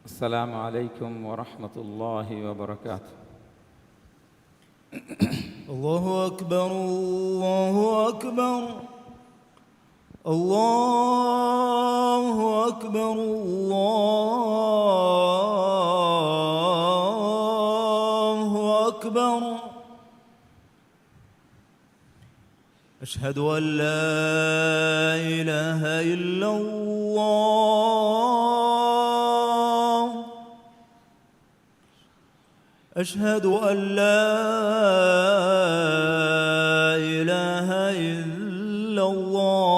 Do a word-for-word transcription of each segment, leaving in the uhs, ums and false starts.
السلام عليكم ورحمة الله وبركاته. الله أكبر، الله أكبر، الله أكبر، الله أكبر. أشهد أن لا إله إلا الله. أشهد أن لا إله إلا الله.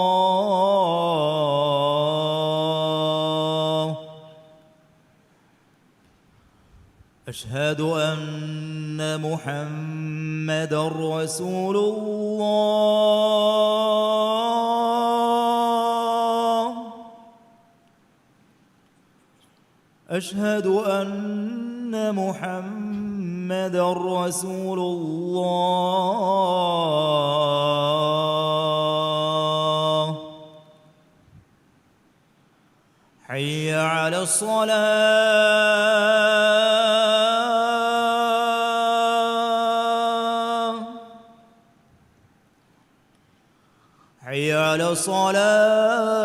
أشهد أن محمدا رسول الله. أشهد أن محمدا رسول الله. حي على الصلاة. حي على الصلاة.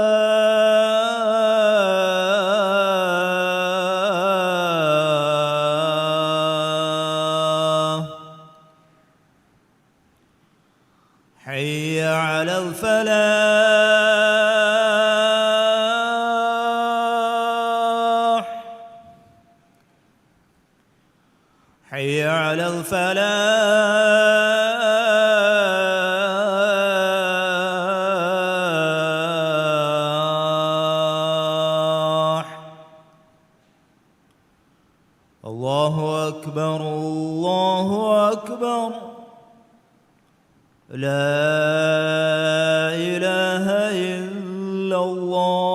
حي على الفلاح. حي على الفلاح. الله أكبر، الله أكبر. لا إله إلا الله.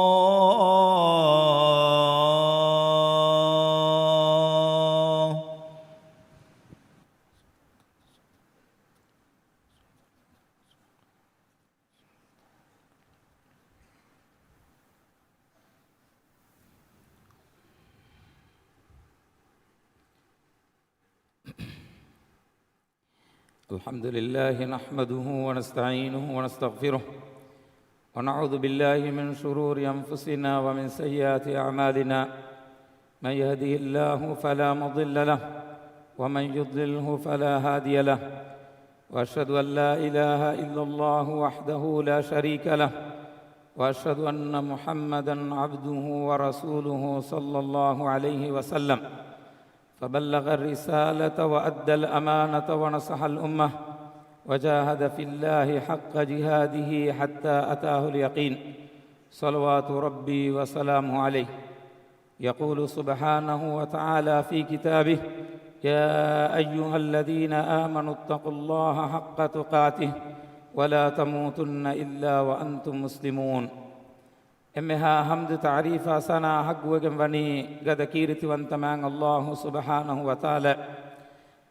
الحمد لله نحمده ونستعينه ونستغفره، ونعوذ بالله من شرور أنفسنا ومن سيئات أعمالنا. من يهده الله فلا مضل له، ومن يضلله فلا هادي له. وأشهد أن لا إله إلا الله وحده لا شريك له، وأشهد أن محمدا عبده ورسوله صلى الله عليه وسلم. فبلغ الرسالة وأدى الأمانة ونصح الأمة وجاهد في الله حق جهاده حتى أتاه اليقين، صلوات ربي وسلامه عليه. يقول سبحانه وتعالى في كتابه: يا أيها الذين آمنوا اتقوا الله حق تقاته ولا تموتن إلا وأنتم مسلمون. އެންމެހާ ޙަމްދު ތަޢުރީފާ ސަނާ ޙައްޤުވެގެން ވަނީ ގަދަ ކީރިތިވަންތަ މާތް ﷲ ސުބްޙާނަހޫ ވަތަޢާލާ.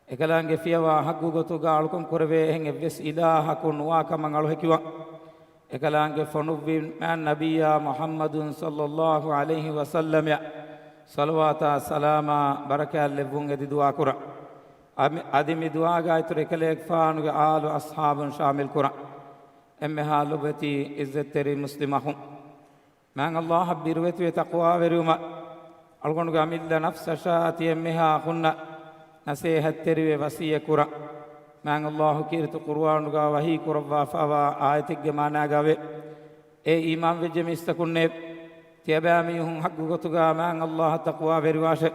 އެކަލާނގެ ފިޔަވާ ޙައްޤު ގޮތުގަ އަޅުކަން ކުރެވޭ އެހެން އެއްވެސް އިލާހަކު ނުވާ ކަމަށް އަޅުހެކިވާ. އެކަލާނގެ ފޮނުއްވި މާތް ނަބިއްޔާ މުޙައްމަދު ޞައްލައްލާހު ޢަލައިހި ވަސައްލަމަށް ޞަލަވާތާ ސަލާމާ ބަރަކާތް ލެއްވުން އެދި ދުޢާ ކުރަން. އަމި-، އަދި މި ދުޢާގާ އިތުރު އެކަލޭގެފާނުގެ އާލު އަޞްޙާބުން ޝާމިލް ކުރަން. އެންމެހާ ލޮބުވެތި ޢިއްޒަތްތެރި މުސްލިމް އަޚުން. މާތް ﷲ އަށް ބިރުވެތިވެ ތަޤްވާވެރިވުމަށް އަޅުގަނޑުގެ އަމިއްލަ ނަފްސަށާ ތިޔަ އެންމެހާ އަޚުންނަށް ނަޞޭޙަތްތެރިވެ ވަޞިއްޔަތް ކުރަން. މާތް ﷲ ކީރިތި ޤުރުއާނުގާ ވަޙީ ކުރައްވާފައިވާ އާޔަތެއްގެ މާނާގައެވެ. އޭ އީމާންވެއްޖެ މީސްތަކުންނޭ! ތިޔަބައިމީހުން ޙައްޤު ގޮތުގާ މާތް ﷲ އަށް ތަޤްވާވެރިވާށޭ!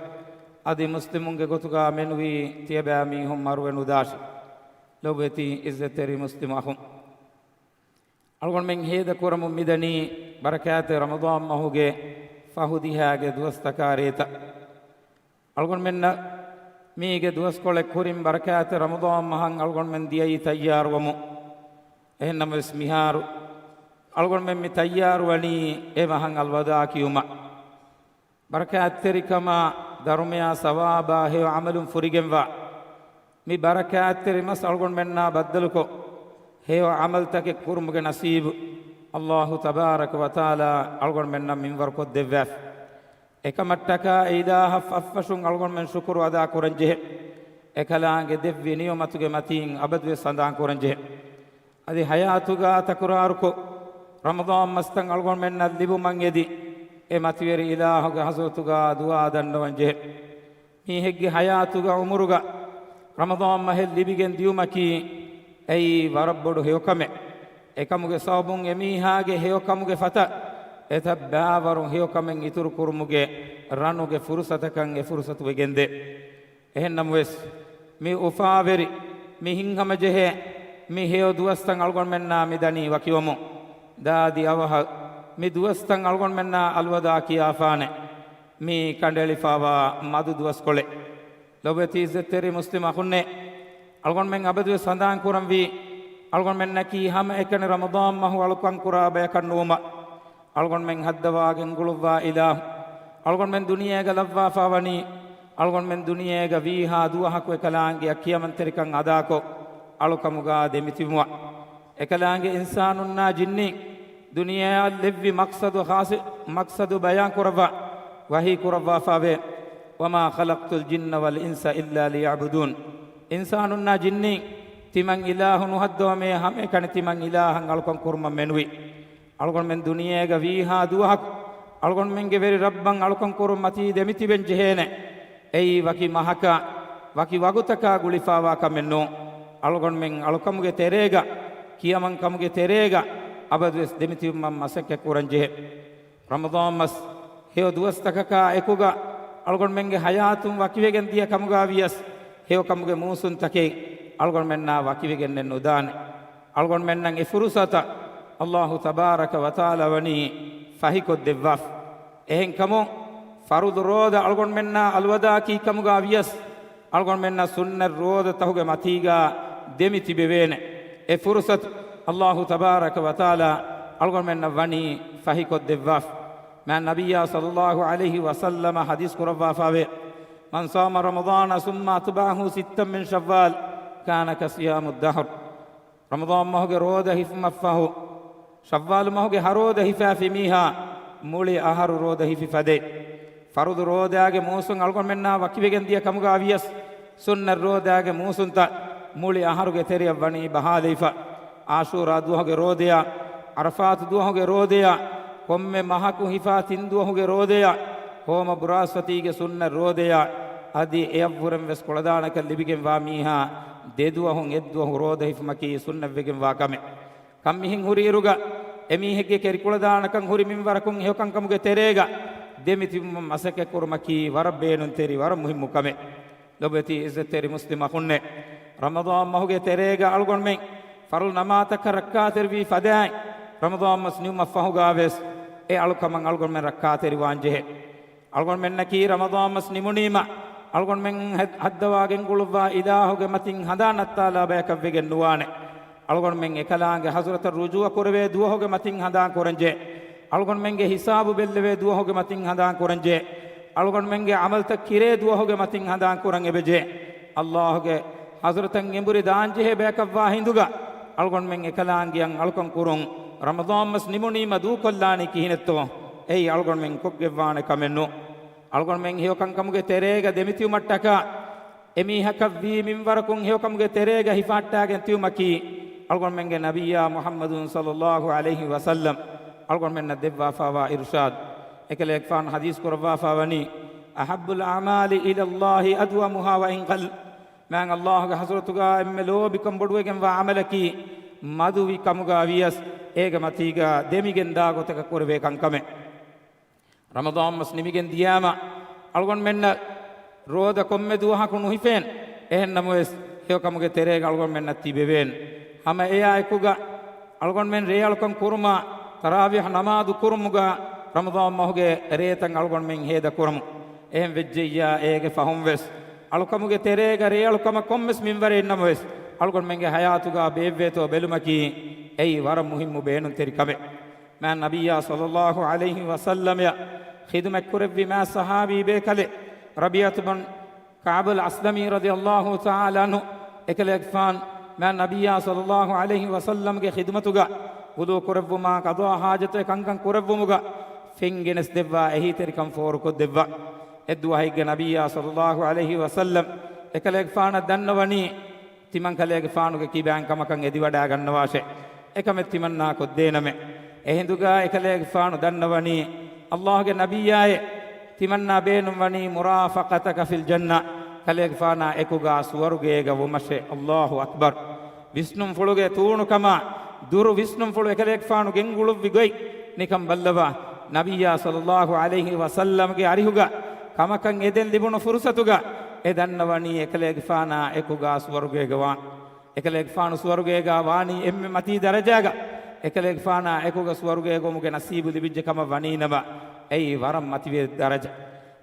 އަދި މުސްލިމުންގެ ގޮތުގާ މެނުވީ ތިޔަބައިމީހުން މަރުވެ ނުދާށޭ! ލޮބުވެތި ޢިއްޒަތްތެރި މުސްލިމް އަޚުން. އަޅުގަނޑުމެން ހޭދަކުރަމުން މިދަނީ ބަރަކާތްތެރި ރަމަޟާން މަހުގެ ފަހު ދިހާގެ ދުވަސްތަކާ ރޭތައް. އަޅުގަނޑުމެންނަށް މީގެ ދުވަސްކޮޅެއް ކުރިން ބަރަކާތްތެރި ރަމަޟާން މަހަށް އަޅުގަނޑުމެން ދިޔައީ ތައްޔާރުވަމުން. އެހެންނަމަވެސް މިހާރު އަޅުގަނޑުމެން މި ތައްޔާރުވަނީ އެ މަހަށް އަލްވަދާޢު ކިޔުމަށް. ބަރަކާތްތެރިކަމާ، ދަރުމަޔާ ސަވާބާ ހެޔޮ ޢަމަލުން ފުރިގެންވާ މި ބަރަކާތްތެރި މަސް އަޅުގަނޑުމެންނާ ބައްދަލުކޮށް، ހެޔޮ ޢަމަލުތަކެއް ކުރުމުގެ ނަސީބު ﷲ ތަބާރަކަ ވަތަޢާލާ އަޅުގަނޑުމެންނަށް މިންވަރުކޮށްދެއްވާފި. އެކަމަށްޓަކާ އެ އިލާހަށް ފަށްފަށުން އަޅުގަނޑުމެން ޝުކުރު އަދާ ކުރަންޖެހޭ. އެކަލާނގެ ދެއްވި ނިޢުމަތުގެ މަތީން އަބަދުވެސް ހަނދާން ކުރަންޖެހޭ. އަދި ހަޔާތުގަ ތަކުރާރުކޮށް، ރަމަޟާން މަސްތައް އަޅުގަނޑުމެންނަށް ލިބުމަށް އެދި، އެ މަތިވެރި އިލާހުގެ ޙަޟްރަތުގަ ދުޢާ ދަންނަވަންޖެހޭ. މީހެއްގެ ޙަޔާތުގަ ޢުމުރުގަ ރަމަޟާން މަހެއް ލިބިގެން ދިޔުމަކީ އެއީ ވަރަށް ބޮޑު ހެޔޮކަމެއް. އެކަމުގެ ސަބަބުން އެމީހާގެ ހެޔޮކަމުގެ ފަތަށް އެތައް ބައިވަރު ހެޔޮކަމެއް އިތުރު ކުރުމުގެ ރަނުގެ ފުރުޞަތަކަށް އެ ފުރުޞަތު ވެގެންދޭ. އެހެންނަމަވެސް، މި އުފާވެރި، މި ހިތްހަމަޖެހޭ، މި ހެޔޮ ދުވަސްތައް އަޅުގަނޑުމެންނާ މި ދަނީ ވަކިވަމުން. ދާދި އަވަހަށް މި ދުވަސްތައް އަޅުގަނޑުމެންނާ އަލްވަދާ ކިޔާފާނެ. މީ ކަނޑައެޅިފާވާ މަދު ދުވަސްކޮޅެއް. ލޮބުވެތި އިއްޒަތްތެރި މުސްލިމް އަޚުންނޭ! އަޅުގަނޑުމެން އަބަދުވެސް ހަނދާން ކުރަންވީ، އަޅުގަނޑުމެންނަކީ ހަމައެކަނި ރަމަޟާން މަހު އަޅުކަން ކުރާ ބަޔަކަށް ނުވުމަށް. އަޅުގަނޑުމެން ހައްދަވާ ގެންގުޅުއްވާ އިލާހު، އަޅުގަނޑުމެން ދުނިޔޭގަ ލައްވާފާ ވަނީ، އަޅުގަނޑުމެން ދުނިޔޭގަ ވީހާ ދުވަހަކު އެކަލާނގެއަށް ކިޔަމަންތެރިކަން އަދާކޮށް، އަޅުކަމުގަ ދެމިތިބުމަށް. އެކަލާނގެ އިންސާނުންނާ ޖިންނީން ދުނިޔެއަށް ލެއްވި މަޤްޞަދު ޚާއްޞަ، މަޤްޞަދު ބަޔާން ކުރައްވާ، ވަޙީ ކުރައްވާފާވޭ، "وما خلقت الجن والإنس إلا ليعبدون." އިންސާނުންނާ ޖިންނީން ތިމަން އިލާހު ނުހައްދަވަމޭ، ހަމައެކަނި ތިމަން އިލާހަށް އަޅުކަން ކުރުމަށް މެނުވީ. އަޅުގަނޑުމެން ދުނިޔޭގަ ވީހާ ދުވަހަކު އަޅުގަނޑުމެންގެ ވެރި ރައްބަށް އަޅުކަން ކުރުން މަތީ ދެމިތިބެން ޖެހޭނެ. އެއީ ވަކި މަހަކާ، ވަކި ވަގުތަކާ ގުޅިފާވާ ކަމެއް ނޫން. އަޅުގަނޑުމެން އަޅުކަމުގެ ތެރޭގަ، ކިޔަމަންކަމުގެ ތެރޭގަ އަބަދުވެސް ދެމިތިބުމަށް މަސައްކަތް ކުރަން ޖެހޭ. ރަމަޟާން މަސް ހެޔޮ ދުވަސްތަކަކާ އެކުގަ އަޅުގަނޑުމެންގެ ޙަޔާތުން ވަކިވެގެން ދިޔަ ކަމުގަ ވިޔަސް، ހެޔޮކަމުގެ މޫސުންތަކެއް އަޅުގަނޑުމެންނާ ވަކިވެގެންނެއް ނުދާނެ. އަޅުގަނޑުމެންނަށް އެ ފުރުޞަތަށް ﷲ ތަބާރަކަ ވަތަޢާލާ ވަނީ ފަހިކޮށްދެއްވާފަ. އެހެންކަމުން، ފަރުޟު ރޯދަ އަޅުގަނޑުމެންނާ އަލްވަދާކީ ކަމުގަ ވިޔަސް، އަޅުގަނޑުމެންނަށް ސުންނަތް ރޯދަތަހުގެ މަތީގަ ދެމި ތިބެވޭނެ. އެ ފުރުޞަތު ﷲ ތަބާރަކަ ވަތަޢާލާ އަޅުގަނޑުމެންނަށް ވަނީ ފަހިކޮށްދެއްވާފަ. މާތް ނަބިއްޔާ ޞައްލަﷲ ޢަލައިހި ވަސައްލަމަ ޙަދީޘް ކުރައްވާފާވޭ، "من صام رمضان ثم أتبعه ستا من شوال كان كصيام الدهر." ރަމަޟާން މަހުގެ ރޯދަ ހިފުމަށްފަހު، ޝައްވާލު މަހުގެ ހަ ރޯދަ ހިފާފި މީހާ މުޅި އަހަރު ރޯދަ ހިފި ފަދައިން. ފަރުޟު ރޯދާގެ މޫސުން އަޅުގަނޑުމެންނާ ވަކިވެގެން ދިޔަ ކަމުގަ ވިޔަސް، ސުންނަތް ރޯދާގެ މޫސުންތައް މުޅި އަހަރުގެ ތެރެއަށް ވަނީ ބަހާލައިފަ. އާޝޫރާ ދުވަހުގެ ރޯދަޔާ، ޢަރަފާތު ދުވަހުގެ ރޯދަޔާ، ކޮންމެ މަހަކު ހިފާ ތިން ދުވަހުގެ ރޯދަޔާ، ހޯމަ ބުރާސްފަތީގެ ސުންނަތް ރޯދަޔާ، އަދި އެއަށްވުރެން ވެސް ކުޅަދާނަކަން ލިބިގެންވާ މީހާ ދެ ދުވަހުން އެއްދުވަހު ރޯދަ ހިފުމަކީ ސުންނަތްވެގެންވާ ކަމެއް. ކަން މިހެން ހުރިއިރުގަ، އެމީހެއްގެ ކެރިކުޅަދާނަކަން ހުރި މިންވަރަކުން ހެޔޮކަންކަމުގެ ތެރޭގަ ދެމި ތިބުމަށް މަސައްކަތް ކުރުމަކީ ވަރަށް ބޭނުންތެރި، ވަރަށް މުހިއްމު ކަމެއް. ލޮބުވެތި އިއްޒަތްތެރި މުސްލިމް އަޚުންނޭ! ރަމަޟާން މަހުގެ ތެރޭގަ އަޅުގަނޑުމެން ފަރުޟު ނަމާދަކަށް ރައްކާތެރިވީ ފަދައިން، ރަމަޟާން މަސް ނިމުމަށްފަހުގަވެސް އެ އަޅުކަމަށް އަޅުގަނޑުމެން ރައްކާތެރިވާންޖެހޭ. އަޅުގަނޑުމެންނަކީ ރަމަޟާން މަސް ނިމުނީމަ، އަޅުގަނޑުމެން ހަ-، ހައްދަވާގެން ގުޅުއްވާ އިލާހުގެ މަތިން ހަނދާން ނައްތާލާ ބަޔަކަށް ވެގެން ނުވާނެ. އަޅުގަނޑުމެން އެކަލާނގެ ޙަޟްރަތަށް ރުޖޫޢަ ކުރެވޭ ދުވަހުގެ މަތިން ހަނދާން ކުރަންޖެހޭ. އަޅުގަނޑުމެންގެ ހިސާބު ބެއްލެވޭ ދުވަހުގެ މަތިން ހަނދާން ކުރަންޖެހޭ. އަޅުގަނޑުމެންގެ ޢަމަލުތައް ކިރޭ ދުވަހުގެ މަތިން ހަނދާން ކުރަން އެބަޖެހޭ. ﷲ ގެ ޙަޟްރަތަށް އެނބުރި ދާންޖެހޭ ބަޔަކަށްވާ ހިނދުގަ އަޅުގަނޑުމެން އެކަލާނގެއަށް އަޅުކަން ކުރުން ރަމަޟާން މަސް ނިމުނީމަ ދޫކޮށްލާނީ ކިހިނެއްތޯ؟ އެއީ އަޅުގަނޑުމެން ކޮށްގެންވާނެ ކަމެއް ނޫން. އަޅުގަނޑުމެން ހެޔޮކަންކަމުގެ ތެރޭގަ ދެމިތިބުމަށްޓަކާ، އެމީހަކަށް ވީ މިންވަރަކުން ހެޔޮކަމުގެ ތެރޭގަ ހިފަހައްޓާގެން ތިބުމަކީ، އަޅުގަނޑުމެންގެ ނަބިއްޔާ މުޙައްމަދު ޞައްލައްލާހު ޢަލައިހި ވަސައްލަމް އަޅުގަނޑުމެންނަށް ދެއްވާފާވާ އިރުޝާދު. އެކަލޭގެފާނު ޙަދީޘް ކުރައްވާފާވަނީ، "أحب الأعمال إلى الله أدومها وإن قل." މާތް ﷲ ގެ ޙަޟްރަތުގަ އެންމެ ލޯބިކަން ބޮޑުވެގެންވާ ޢަމަލަކީ، މަދުވި ކަމުގަ ވިޔަސް އޭގެ މަތީގަ ދެމިގެންދާ ގޮތަކަށް ކުރެވޭ ކަންކަމެއް. ރަމަޟާން މަސް ނިމިގެން ދިޔާމަ، އަޅުގަނޑުމެންނަށް ރޯދަ ކޮންމެ ދުވަހަކު ނުހިފޭނެ. އެހެންނަމަވެސް، ހެޔޮކަމުގެ ތެރޭގަ އަޅުގަނޑުމެންނަށް ތިބެވޭނެ. ހަމަ އެއާއެކުގަ، އަޅުގަނޑުމެން ރޭއަޅުކަން ކުރުމާ، ތަރާވީޙް ނަމާދު ކުރުމުގަ، ރަމަޟާން މަހުގެ ރޭތައް އަޅުގަނޑުމެން ހޭދަ ކުރަމު. އެހެން ވެއްޖެއްޔާ، އޭގެ ފަހުން ވެސް، އަޅުކަމުގެ ތެރޭގަ ރޭއަޅުކަމަށް ކޮންމެސް މިންވަރެއް އިންނަމަވެސް، އަޅުގަނޑުމެންގެ ޙަޔާތުގަ ބޭއްވޭތޯ ބެލުމަކީ، އެއީ ވަރަށް މުހިއްމު ބޭނުންތެރި ކަމެއް. މާތް ނަބިއްޔާ ޞައްލައްލާހު ޢަލައިހި ވަސައްލަމަޔަށް ޚިދުމަތް ކުރެއްވި މާތް ޞަޙާބީ ބޭކަލެއް، ރަބީޢަތު ބިން ކަޢްބުލް އަސްލަމީ ރަޟިޔައްލާހު ތަޢާލާ ޢަންހު، އެކަލޭގެފާނު މާތް ނަބިއްޔާ ޞައްލައްލާހު ޢަލައިހި ވަސައްލަމްގެ ޚިދުމަތުގަ ވުޟޫ ކުރެއްވުމާ، ޤަޟާ ޙާޖަތުގެ ކަންކަން ކުރެއްވުމުގަ، ފެން ގެނެސްދެއްވާ، އެހީތެރިކަން ފޯރުކޮށްދެއްވާ. އެއްދުވަހެއްގަ ނަބިއްޔާ ޞައްލައްލާހު ޢަލައިހި ވަސައްލަމް އެކަލޭގެފާނަށް ދަންނަވަނީ، ތިމަން ކަލޭގެފާނުގެ ކިބައިން ކަމަކަށް އެދިވަޑާގަންނަވާށޭ. އެކަމެއް ތިމަންނާ ކޮށްދޭނަމޭ. އެހިނދުގަ އެކަލޭގެފާނު ދަންނަވަނީ، އައްލާހުގެ ނަބިއްޔާއޭ، ތިމަންނާ ބޭނުންވަނީ މުރާފަޤަތަކަ ފިލް ޖަންނަ، ކަލޭގެފާނާ އެކުގަ ސުވަރުގޭގަ ވުމަށޭ. އައްލާހު އަކްބަރު. ވިސްނުންފުޅުގެ ތޫނުކަމާ، ދުރު ވިސްނުންފުޅު އެކަލޭގެފާނު ގެންގުޅުއްވި ގޮތް ނިކަން ބައްލަވާ. ނަބިއްޔާ ޞައްލައްލާހު ޢަލައިހި ވަސައްލަމްގެ އަރިހުގަ ކަމަކަށް އެދެން ލިބުނު ފުރުޞަތުގަ އެ ދަންނަވަނީ އެކަލޭގެފާނާ އެކުގަ ސުވަރުގޭގަ ވާން. އެކަލޭގެފާނު ސުވަރުގޭގަ ވާނީ އެންމެ މަތީ ދަރަޖާގަ. އެކަލޭގެފާނާ އެކުގަ ސުވަރުގޭ ގޮމުގެ ނަސީބު ލިބިއްޖެ ކަމަށް ވަނީނަމަ، އެއީ ވަރަށް މަތިވެރި ދަރަޖަ.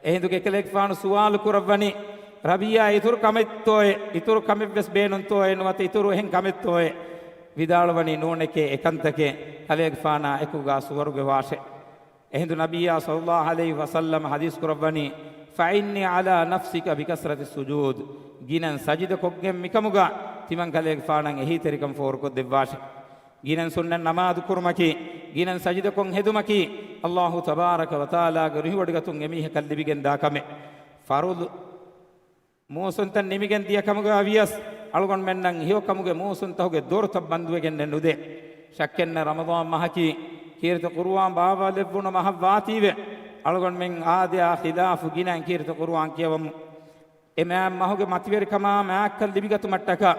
އެހިނދުގެ އެކަލޭގެފާނު ސުވާލު ކުރައްވަނީ، ރަބިޔާ، އިތުރު ކަމެއްތޯއޭ؟ އިތުރު ކަމެއްވެސް ބޭނުންތޯއޭ؟ ނުވަތަ އިތުރު އެހެން ކަމެއްތޯއޭ؟ ވިދާޅުވަނީ، ނޫނެކޭ، އެކަންތަކޭ، ކަލޭގެފާނާ އެކުގަ ސުވަރުގެ ވާށޭ. އެހިނދު ނަބިއްޔާ ޞައްލައްލާހު ޢަލައިހި ވަސައްލަމަ ޙަދީޘް ކުރައްވަނީ، ފައިންނީ ޢަލާ ނަފްސިކަ ބިކަސްރަތި ސުޖޫދް، ގިނަން ސަޖިދަ ކޮށްގެން މިކަމުގަ ތިމަން ކަލޭގެފާނަށް އެހީތެރިކަން ފޯރުކޮށްދެއްވާށޭ. ގިނަން ސުންނަތް ނަމާދު ކުރުމަކީ، ގިނަން ސަޖިދަކޮށް ހެދުމަކީ، އައްލާހު ތަބާރަކަ ވަތަޢާލާގެ ރުހިވޮޑިގަތުން އެމީހަކަށް ލިބިގެންދާ ކަމެއް. ފަރުޟު މޫސުންތައް ނިމިގެން ދިޔަ ކަމުގަ ވިޔަސް، އަޅުގަނޑުމެންނަށް ހެޔޮ ކަމުގެ މޫސުންތަކުގެ ދޮރުތައް ބަންދުވެގެންނެއް ނުދޭ. ޝައްކެއްނެތް، ރަމަޟާން މަހަކީ ކީރިތި ޤުރުއާން ބާއްވާލެއްވުނު މަހަށް ވާތީވެ، އަޅުގަނޑުމެން އާދަޔާ ޚިލާފު ގިނައިން ކީރިތި ޤުރުއާން ކިޔަވަމު. އެ މާތް މަހުގެ މަތިވެރިކަމާ މާތްކަން ލިބިގަތުމަށްޓަކާ.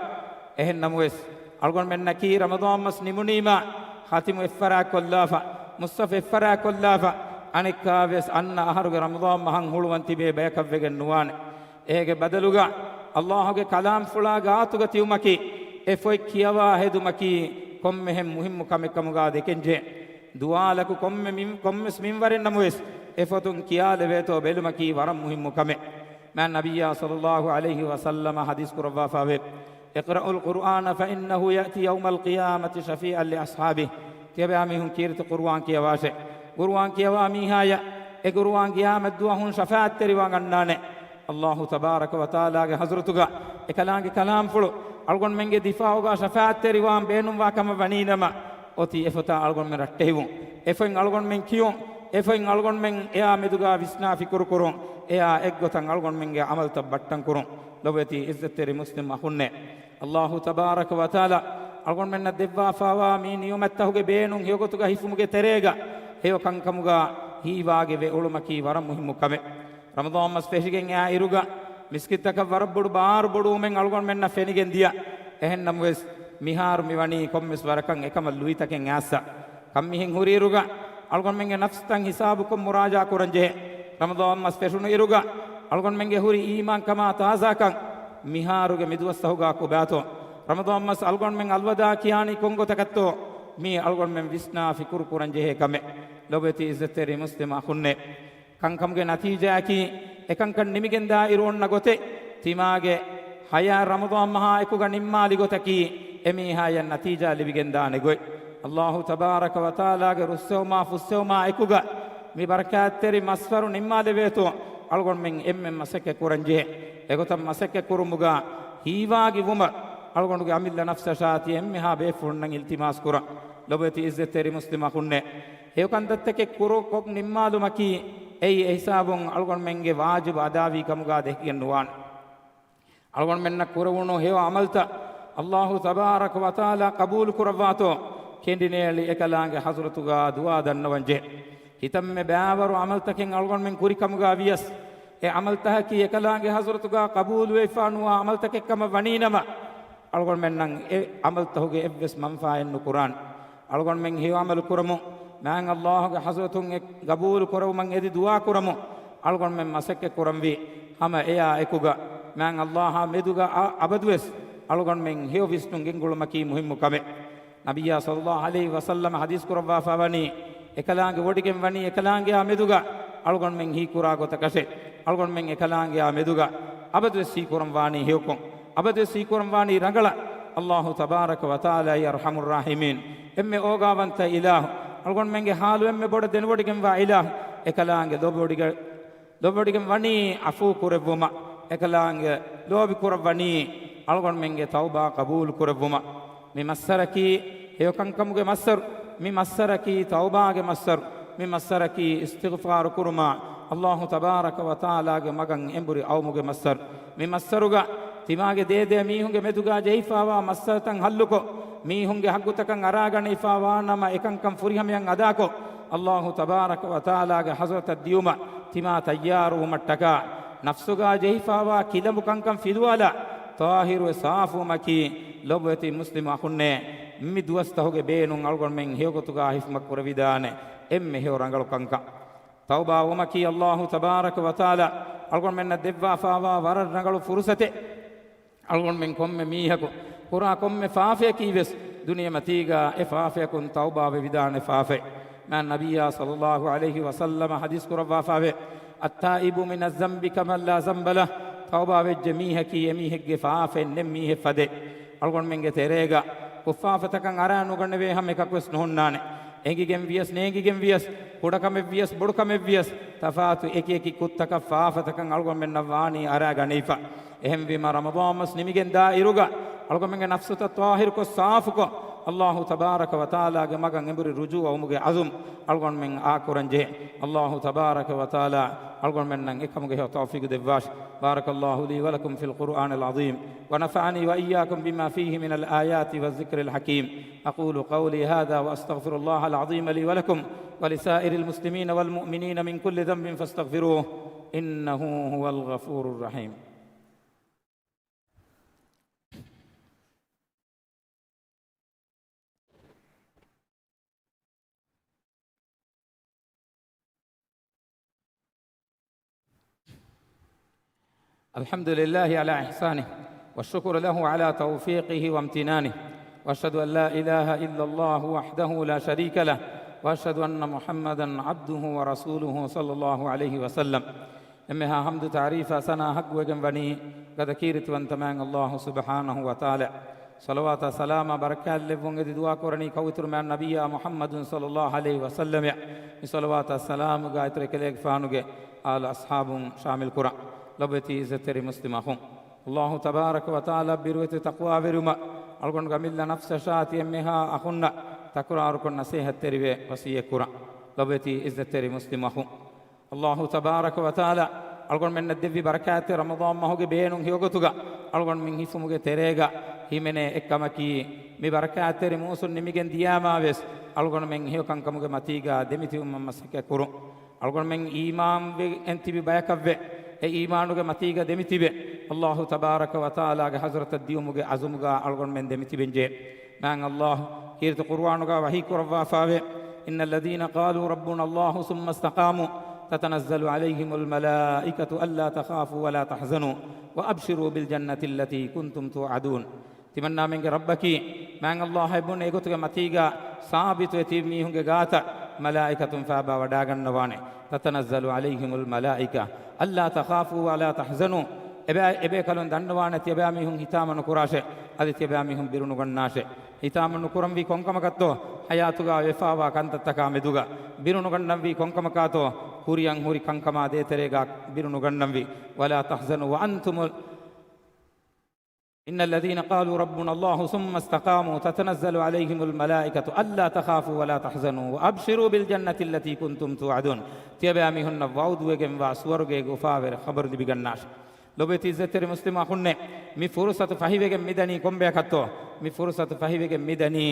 އެހެން ނަމަވެސް، އަޅުގަނޑުމެންނަކީ ރަމަޟާން މަސް ނިމުނީމާ، ޚަތިމު އެއްފަރާތްކޮށްލާފަ، މުޞްޙަފް އެއްފަރާތްކޮށްލާފަ، އަނެއްކާވެސް އަންނަ އަހަރުގެ ރަމަޟާން މަހަށް ހުޅުވަން ތިބޭ ބަޔަކަށްވެގެން ނުވާނެ. އޭގެ ބަދަލުގަ، އައްލާހުގެ ކަލާމްފުޅާ ގާތުގަ ތިއުމަކީ، އެ ފޮތް ކިޔަވާ ހެދުމަކީ، ކޮންމެހެން މުހިއްމު ކަމެއް ކަމުގަ ދެކެންޖެހޭ. ދުވާލަކު ކޮންމެ މިން-، ކޮންމެސް މިންވަރެއް ނަމަވެސް، އެ ފޮތުން ކިޔާލެވޭތޯ ބެލުމަކީ ވަރަށް މުހިއްމު ކަމެއް. މާތް ނަބިއްޔާ ޞައްލައްލާހު ޢަލައިހި ވަސައްލަމަ ޙަދީޘް ކުރައްވާފައެވެ. اقرؤوا القرآن فإنه يأتي يوم القيامة شفيعا لأصحابه. ތިޔަބައިމީހުން ކީރިތި ޤުރުއާން ކިޔަވާށޭ. ޤުރުއާން ކިޔަވާ މީހާޔަށް އެ ޤުރުއާން ޤިޔާމަތްދުވަހުން ޝަފާޢަތްތެރިވާން އަންނާނެ. އައްލާހު ތަބާރަކަ ވަތަޢާލާގެ ޙަޟްރަތުގަ އެކަލާނގެ ކަލާމްފުޅު އަޅުގަނޑުމެންގެ ދިފާޢުގަ ޝަފާޢަތްތެރިވާން ބޭނުންވާ ކަމަށް ވަނީނަމަ، އޮތީ އެފޮތާ އަޅުގަނޑުމެން ރައްޓެހިވުން، އެފޮތް އަޅުގަނޑުމެން ކިޔުން، އެފޮތް އަޅުގަނޑުމެން އެއާ މެދުގަ ވިސްނާ ފިކުރު ކުރުން، އެއާ އެއްގޮތަށް އަޅުގަނޑުމެންގެ ޢަމަލުތައް ބައްޓަން ކުރުން. ލޮބުވެތި ޢިއްޒަތްތެރި މުސްލިމް އަޚުންނޭ! އައްލާހު ތަބާރަކަ ވަތަޢާލާ އަޅުގަނޑުމެންނަށް ދެއްވާފާވާ މި ނިޢުމަތްތަކުގެ ބޭނުން ހެޔޮގޮތުގަ ހިފުމުގެ ތެރޭގަ ހެޔޮ ކަންކަމުގަ ހީވާގިވެ އުޅުމަކީ ވަރަށް މުހިއްމު ކަމެއް. ރަމަޟާން މަސް ފެށިގެން އާ އިރުގަ މިސްކިތްތަކަށް ވަރަށް ބޮޑު ބާރު ބޮޑުވުމެއް އަޅުގަނޑުމެންނަށް ފެނިގެން ދިޔަ. އެހެން ނަމަވެސް، މިހާރު މިވަނީ ކޮންމެސް ވަރަކަށް އެކަމަށް ލުއިތަކެއް އާސާ. ކަންމިހެން ހުރިއިރުގަ އަޅުގަނޑުމެންގެ ނަފްސުތައް ހިސާބުކޮށް މުރާޖާ ކުރަން ޖެހޭ. ރަމަޟާން މަސް ފެށުނު އިރުގަ އަޅުގަނޑުމެންގެ ހުރި އީމާންކަމާ ތާޒާކަން މިހާރުގެ މިދުވަސްތަހުގަ ކޮބާތޯ؟ ރަމަޟާން މަސް އަޅުގަނޑުމެން އަލްވަދާ ކިޔާނީ ކޮންގޮތަކަށްތޯ؟ މީ އަޅުގަނޑުމެން ވިސްނާ ފިކުރު ކުރަން ޖެހޭ ކަމެއް. ލޮބުވެތި ޢިއްޒަތްތެރި މުސްލިމް އަޚުންނޭ! ކަންކަމުގެ ނަތީޖާއަކީ، އެކަންކަން ނިމިގެންދާ އިރު އޮންނަ ގޮތެއް، ތިމާގެ ޙަޔާތް ރަމަޟާން މަހާ އެކުގަ ނިންމާލި ގޮތަކީ، އެމީހާޔަށް ނަތީޖާ ލިބިގެންދާނެ ގޮތް. އައްލާހު ތަބާރަކަ ވަތަޢާލާގެ ރުއްސެވުމާ ފުއްސެވުމާ އެކުގަ، މި ބަރަކާތްތެރި މަސްވަރު ނިންމާލެވޭތޯ، އަޅުގަނޑުމެން އެންމެން މަސައްކަތް ކުރަން ޖެހޭ. އެގޮތަށް މަސައްކަތް ކުރުމުގަ ހީވާގި ވުމަށް، އަޅުގަނޑުގެ އަމިއްލަ ނަފްސަށާ ތި އެންމެހާ ބޭފުޅުންނަށް އިލްތިމާސް ކުރަން. ލޮބުވެތި ޢިއްޒަތްތެރި މުސްލިމް އަޚުންނޭ! ހެޔޮ ކަންތައްތަކެއް ކުރު ކޮށް ނިންމާލުމަކީ، އެއީ އެހިސާބުން އަޅުގަނޑުމެންގެ ވާޖިބު އަދާވީ ކަމުގަ ދެކިގެން ނުވާނެ. އަޅުގަނޑުމެންނަށް ކުރެވުނު ހެޔޮ ޢަމަލުތައް އައްލާހު ތަބާރަކަ ވަތަޢާލާ ޤަބޫލު ކުރައްވާތޯ، ކެނޑިނޭޅި އެކަލާނގެ ޙަޟްރަތުގަ ދުޢާ ދަންނަވަން ޖެހޭ. ކިތަންމެ ބައިވަރު ޢަމަލުތަކެއް އަޅުގަނޑުމެން ކުރި ކަމުގަ ވިޔަސް، އެ ޢަމަލުތަކަކީ އެކަލާނގެ ޙަޟްރަތުގަ ޤަބޫލުވެފަ ނުވާ ޢަމަލުތަކެއް ކަމަށް ވަނީނަމަ، އަޅުގަނޑުމެންނަށް އެ ޢަމަލުތަކުގެ އެއްވެސް މަންފާއެއް ނުކުރާނެ. އަޅުގަނޑުމެން ހެޔޮ ޢަމަލު ކުރަމުން، މާތް އައްލާހުގެ ޙަޟްރަތުން އެ ޤަބޫލު ކުރެވުމަށް އެދި ދުޢާ ކުރަމުން، އަޅުގަނޑުމެން މަސައްކަތް ކުރަންވީ. ހަމަ އެއާ އެކުގަ، މާތް އައްލާހާ މެދުގަ އަ-، އަބަދުވެސް އަޅުގަނޑުމެން ހެޔޮ ވިސްނުން ގެންގުޅުމަކީ މުހިއްމު ކަމެއް. ނަބިއްޔާ ޞައްލައްލާހު ޢަލައިހި ވަސައްލަމަ ޙަދީޘް ކުރައްވާފަ ވަނީ، އެކަލާނގެ ވޮޑިގެން ވަނީ އެކަލާނގެއާ މެދުގަ އަޅުގަނޑުމެން ހީކުރާ ގޮތަކަށެ. އަޅުގަނޑުމެން އެކަލާނގެއާ މެދުގަ އަބަދުވެސް ހީކުރަން ވާނީ ހެޔޮކޮށް، އަބަދުވެސް ހީކުރަން ވާނީ ރަނގަޅަށް. އައްލާހު ތަބާރަކަ ވަތަޢާލާ އަރްޙަމުއްރާޙިމީން، އެންމެ އޯގާވަންތަ އިލާހު، އަޅުގަނޑުމެންގެ ޙާލު އެންމެ ބޮޑަށް ދެނެވޮޑިގެންވާ އިލާހު، އެކަލާނގެ ލޯބިވޮޑިގެ ލޮބުވޮޑިގެން ވަނީ ޢަފޫ ކުރެއްވުމަށް، އެކަލާނގެ ލޯބި ކުރައްވަނީ އަޅުގަނޑުމެންގެ ތައުބާ ޤަބޫލު ކުރެއްވުމަށް. މި މައްސަރަކީ ހެޔޮކަންކަމުގެ މައްސަރު، މި މައްސަރަކީ ތައުބާގެ މައްސަރު. މި މައްސަރަކީ އިސްތިޣްފާރު ކުރުމާ، އައްލާހު ތަބާރަކަ ވަ ތަޢާލާގެ މަގަށް އެނބުރި އައުމުގެ މައްސަރު. މި މައްސަރުގަ ތިމާގެ ދޭދޭ މީހުންގެ މެދުގަ ޖެހިފާވާ މައްސަލަތައް ޙައްލުކޮށް، މީހުންގެ ޙައްޤުތަކަށް އަރާގަނެފާވާ ނަމަ، އެކަންކަން ފުރިހަމަޔަށް އަދާކޮށް، އައްލާހު ތަބާރަކަ ވަ ތަޢާލާގެ ޙަޟްރަތަށް ދިޔުމަށް ތިމާ ތައްޔާރުވުމަށްޓަކާ، ނަފްސުގަ ޖެހިފާވާ ކިލަނބު ކަންކަން ފިލުވާލާ، ޠާހިރުވެ ސާފުވުމަކީ، ލޮބުވެތި މުސްލިމް އަޚުންނޭ، މި ދުވަސްތަހުގެ ބޭނުން އަޅުގަނޑުމެން ހެޔޮގޮތުގަ ހިފުމަށް ކުރެވިދާނެ އެންމެ ހެޔޮ ރަނގަޅު ކަންކަން. ތައުބާވުމަކީ އައްލާހު ތަބާރަކަ ވަ ތަޢާލާ އަޅުގަނޑުމެންނަށް ދެއްވާފާވާ ވަރަށް ރަނގަޅު ފުރުޞަތެއް. އަޅުގަނޑުމެން ކޮންމެ މީހަކު ކުރާ ކޮންމެ ފާފަޔަކީވެސް ދުނިޔެމަތީގަ އެ ފާފަޔަކުން ތައުބާވެވިދާނެ ފާފައެއް. މާތް ނަބިއްޔާ ޞައްލައްލާހު ޢަލައިހި ވަސައްލަމަ ޙަދީޘް ކުރައްވާފާވޭ، "التائب من الذنب كمن لا ذنب له." ތައުބާވެއްޖެ މީހަކީ އެމީހެއްގެ ފާފައެއް ނެތް މީހެއް ފަދަ. އަޅުގަނޑުމެންގެ ތެރޭގަ ކުށްފާފަތަކަށް އަރާ ނުގަނެވޭ ހަމަ އެކަކުވެސް ނުހުންނާނެ. އެނގިގެން ވިޔަސް ނޭނގިގެން ވިޔަސް، ކުޑަކަމެއް ވިޔަސް ބޮޑުކަމެއް ވިޔަސް، ތަފާތު އެކިއެކި ކުށްތަކަށް ފާފަތަކަށް އަޅުގަނޑުމެންނަށް ވާނީ އަރާ ގަނެވިފަ. އެހެންވީމަ، ރަމަޟާން މަސް ނިމިގެން ދާ އިރުގަ އަޅުގަނޑުމެންގެ ނަފްސުތައް ޠާހިރުކޮށް، ސާފުކޮށް، އައްލާހު ތަބާރަކަ ވަ ތަޢާލާގެ މަގަށް އެނބުރި ރުޖޫޢަވުމުގެ ޢަޒުމް އަޅުގަނޑުމެން އާކުރަން ޖެހޭ. އައްލާހު ތަބާރަކަ ވަ ތަޢާލާ އަޅުގަނޑުމެންނަށް އެކަމުގެ ހެޔޮ ތައުފީޤު ދެއްވާށި. بارك الله لي ولكم في القرآن العظيم، ونفعني وإياكم بما فيه من الآيات والذكر الحكيم. أقول قولي هذا وأستغفر الله العظيم لي ولكم ولسائر المسلمين والمؤمنين من كل ذنب فاستغفروه، إنه هو الغفور الرحيم. الحمد لله على إحسانه، والشكر له على توفيقه وامتنانه، وأشهد أن لا إله إلا الله وحده لا شريك له، وأشهد أن محمدا عبده ورسوله صلى الله عليه وسلم. އެންމެހާ ޙަމްދު ތަޢުރީފާ ސަނާ ޙައްޤުވެގެން ވަނީ ގަދަ ކީރިތިވަންތަ މާތް އައްލާހު ސުބްޙާނަހު ވަ ތަޢާލާ. ޞަލަވާތާ ސަލާމާ ބަރަކާތް ލެއްވުން އެދި ދުޢާ ކުރަނީ ކައުއިތުރު މާތް ނަބިއްޔާ މުޙައްމަދު ޞައްލައްލާހު ޢަލައިހި ވަސައްލަމަށް. މި ޞަލަވާތާ ސަލާމުގަ އިތުރު އެކަލޭގެފާނުގެ އާލު އަޞްޙާބުން ޝާމިލް ކުރަން. ލޮބުވެތި ޢިއްޒަތްތެރި މުސްލިމް އަޚުން، އައްލާހު ތަބާރަކަ ވަ ތަޢާލާ ބިރުވެތި ތަޤްވާވެރިވުމަށް އަޅުގަނޑުގެ އަމިއްލަ ނަފްސަށާ ތި އެންމެހާ އަޚުންނަށް ތަކުރާރުކޮށް ނަޞޭޙަތްތެރިވެ ވަޞިއްޔަތް ކުރަން. ލޮބުވެތި ޢިއްޒަތްތެރި މުސްލިމް އަޚުން، އައްލާހު ތަބާރަކަ ވަ ތަޢާލާ އަޅުގަނޑުމެންނަށް ދެއްވި ބަރަކާތްތެރި ރަމަޟާން މަހުގެ ބޭނުން ހެޔޮގޮތުގަ އަޅުގަނޑުމެން ހިފުމުގެ ތެރޭގަ ހިމެނޭ އެއްކަމަކީ، މި ބަރަކާތްތެރި މޫސުން ނިމިގެން ދިޔާމާވެސް އަޅުގަނޑުމެން ހެޔޮ ކަންކަމުގެ މަތީގަ ދެމިތިބުމަށް މަސައްކަތް ކުރުން. އަޅުގަނޑުމެން އީމާންވެ އެން ތިބި ބަޔަކަށްވެ، އެ އީމާނުގެ މަތީގަ ދެމިތިބެ، އައްލާހު ތަބާރަކަ ވަ ތަޢާލާގެ ޙަޟްރަތަށް ދިޔުމުގެ ޢަޒުމުގަ އަޅުގަނޑުމެން ދެމިތިބެންޖެހޭ. މާތް އައްލާހު ކީރިތި ޤުރުއާނުގަ ވަޙީ ކުރައްވާފާވޭ، "إن الذين قالوا ربنا الله ثم استقاموا تتنزل عليهم الملائكة ألا تخافوا ولا تحزنوا وأبشروا بالجنة التي كنتم توعدون." ތިމަންނާމެންގެ ރައްބަކީ، މާތް އައްލާހަށް ބުނެ އެގޮތުގެ މަތީގަ ސާބިތުވެ ތިބި މީހުންގެ ގާތަށް މަލާއިކަތުން ފާބާ ވަޑާގަންނަވާނެ. "تتنزل عليهم الملائكة ألا تخافوا ولا تحزنوا." އެބައި-، އެބޭކަލުން ދަންނަވާނެ ތިޔަބައިމީހުން ހިތާމަ ނުކުރާށޭ، އަދި ތިޔަބައިމީހުން ބިރުނުގަންނާށޭ. ހިތާމަ ނުކުރަންވީ ކޮންކަމަކަށްތޯ؟ ޙަޔާތުގަ ވެފާވާ ކަންތައްތަކާ މެދުގަ ބިރުނުގަންނަންވީ ކޮންކަމަކާތޯ؟ ހުރިއަށް ހުރި ކަންކަމާ ދޭތެރޭގަ ބިރުނުގަންނަންވީ. "ولا تحزنوا وأنتم ال-، إن الذين قالوا ربنا الله ثم استقاموا تتنزل عليهم الملائكة ألا تخافوا ولا تحزنوا وأبشروا بالجنة التي كنتم توعدون." ތިޔަބައިމީހުންނަށް ވަޢުދުވެގެންވާ ސުވަރުގޭގެ އުފާވެރި ޚަބަރު ލިބިގަންނާށި. ލޮބުވެތި ޢިއްޒަތްތެރި މުސްލިމް އަޚުންނޭ، މި ފުރުޞަތު ފަހިވެގެން މިދަނީ ކޮންބަޔަކަށްތޯ؟ މި ފުރުޞަތު ފަހިވެގެން މިދަނީ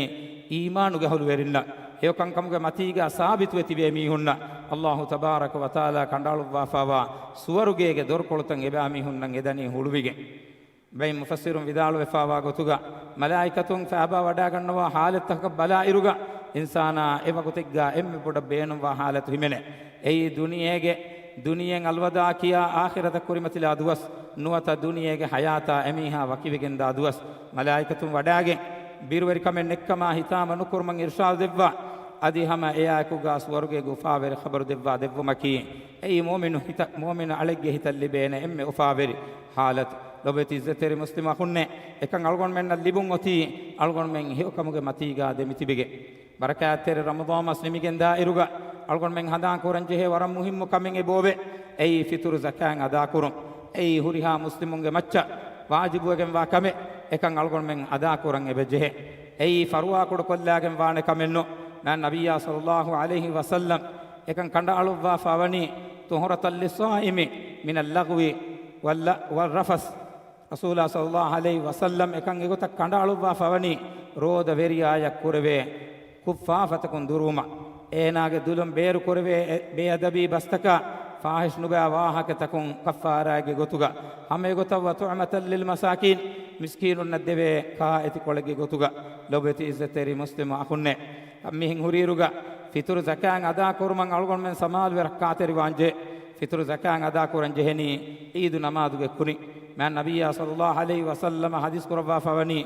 އީމާނުގެ އަހުލުވެރިންނަށް، ހެޔޮކަންކަމުގެ މަތީގަ ސާބިތުވެ ތިބޭ މީހުންނަށް. އައްލާހު ތަބާރަކަ ވަ ތަޢާލާ ކަނޑައަޅުއްވާފާވާ ސުވަރުގޭގެ ދޮރުކޮޅުތައް އެބައިމީހުންނަށް އެދަނީ ހުޅުވިގެން. ބައެއް މުފައްސިރުން ވިދާޅުވެފާވާ ގޮތުގަ، މަލާއިކަތުން ފާބާ ވަޑާގަންނަވާ ޙާލަތްތަކަށް ބަލާއިރުގަ، އިންސާނާ އެ ވަގުތެއްގަ އެންމެ ބޮޑަށް ބޭނުންވާ ޙާލަތު ހިމެނޭ. އެއީ ދުނިޔޭގެ، ދުނިޔެއިން އަލްވަދާ ކިޔާ އާޚިރަތަށް ކުރިމަތިލާ ދުވަސް، ނުވަތަ ދުނިޔޭގެ ޙަޔާތާ އެމީހާ ވަކިވެގެންދާ ދުވަސް. މަލާއިކަތުން ވަޑާގެން، ބިރުވެރިކަމެއް ނެތްކަމާ ހިތާމަ ނުކުރުމަށް އިރުޝާދު ދެއްވާ، އަދި ހަމަ އެއާއެކުގަ ސުވަރުގޭގެ އުފާވެރި ޚަބަރު ދެއްވާ ދެއްވުމަކީ، އެއީ މުއުމިނު ހިތަށް، މުއުމިނު އަޅެއްގެ ހިތަށް ލިބޭނެ އެންމެ އުފާވެރި ޙާލަތު. ލޮބުވެތި ޢިއްޒަތްތެރި މުސްލިމް އަޚުންނޭ، އެކަން އަޅުގަނޑުމެންނަށް ލިބުން އޮތީ، އަޅުގަނޑުމެން ހެޔޮކަމުގެ މަތީގަ ދެމިތިބެގެން. ބަރަކާތްތެރި ރަމަޟާން މަސް ނިމިގެން ދާއިރުގަ، އަޅުގަނޑުމެން ހަނދާން ކުރަން ޖެހޭ ވަރަށް މުހިއްމު ކަމެއް އެބައޮވޭ. އެއީ ފިތުރު ޒަކާތް އަދާކުރުން. އެއީ ހުރިހާ މުސްލިމުންގެ މައްޗަށް ވާޖިބުވެގެންވާ ކަމެއް. އެކަން އަޅުގަނޑުމެން އަދާކުރަން އެބަޖެހޭ. އެއީ ފަރުވާކުޑަކޮށްލާގެން ވާނެ ކަމެއް ނޫން. މާތް ނަބިއްޔާ ޞައްލައްލާހު ޢަލައިހި ވަސައްލަމް އެކަން ކަނޑައަޅުއްވާފަ ވަނީ، طهرة للصائم من اللغو والرفث. ރަސޫލާ ޞައްލައްލާހު ޢަލައިހި ވަސައްލަމް އެކަން އެގޮތަށް ކަނޑައަޅުއްވާފަ ވަނީ، ރޯދަ ވެރިޔާޔަށް ކުރެވޭ ކުށްފާފަތަކުން ދުރުވުމަށް، އޭނާގެ ދުލުން ބޭރު ކުރެވޭ އެ ބޭއަދަބީ ބަސްތަކާ، ފާޙިޝް ނުބައި ވާހަކަތަކުން ކައްފާރާއެއްގެ ގޮތުގަ، ހަމައެގޮތަށް وطعمة للمساكين، މިސްކީނުންނަށް ދެވޭ ކާއެތި ކޮޅެއްގެ ގޮތުގަ. ލޮބެތި ޢިއްޒަތްތެރި މުސްލިމު އަޚުންނޭ، މިހެން ހުރިއިރުގަ ފިތުރު ޒަކާތް އަދާ ކުރުމަށް އަޅުގަނޑުމެން ސަމާލުވެ ރައްކާތެރިވާން ޖެހޭ. ފިތުރު ޒަކާތް އަދާ ކުރަން ޖެހެނީ ޢީދު ނަމާދުގެ ކުރިން. މާތް ނަބިއްޔާ ޞައްލައްލާހު ޢަލައިހި ވަސައްލަމަ ޙަދީޘް ކުރައްވާފަ ވަނީ،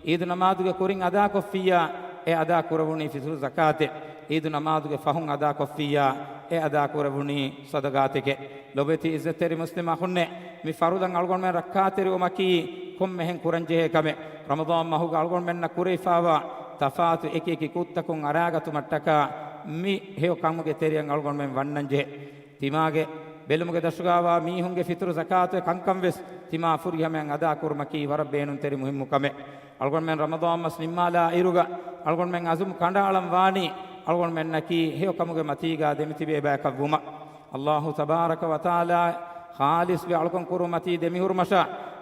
ޢީދު ނަމާދުގެ ކުރިން އަދާކޮށްފިއްޔާ، އެ އަދާ ކުރެވުނީ ފިތުރު ޒަކާތެއް. ޢީދު ނަމާދުގެ ފަހުން އަދާކޮށްފިއްޔާ، އެ އަދާ ކުރެވުނީ ޞަދަޤާތެކެ. ލޮބެތި ޢިއްޒަތްތެރި މުސްލިމް އަޚުންނޭ، މި ފަރުޟަށް އަޅުގަނޑުމެން ރައްކާތެރިވުމަކީ ކޮންމެހެން ކުރަންޖެހޭ ކަމެއް. ރަމަޟާން މަހުގަ އަޅުގަނޑުމެންނަށް ކުރެވިފާވާ ތަފާތު އެކިއެކި ކުށްތަކުން އަރާގަތުމަށްޓަކާ، މި ހެޔޮ ކަމުގެ ތެރެއަށް އަޅުގަނޑުމެން ވަންނަންޖެހޭ. ތިމާގެ ބެލުމުގެ ދަށުގާވާ މީހުންގެ ފިތުރު ޒަކާތުގެ ކަންކަން ވެސް ތިމާ ފުރިހަމައަށް އަދާކުރުމަކީ ވަރަށް ބޭނުންތެރި މުހިއްމު ކަމެއް. އަޅުގަނޑުމެން ރަމަޟާން މަސް ނިންމާލާ އިރުގަ އަޅުގަނޑުމެން އަޒުމް ކަނޑައަޅަން ވާނީ، އަޅުގަނޑުމެންނަކީ ހެޔޮ ކަމުގެ މަތީގާ ދެމިތިބޭ ބަޔަކަށް ވުމަށް. ﷲ ތަބާރަކަ ވަތަޢާލާ ޚާލިޞްވެ އަޅުކަން ކުރުމަތީ ދެމިހުރުމަށާ،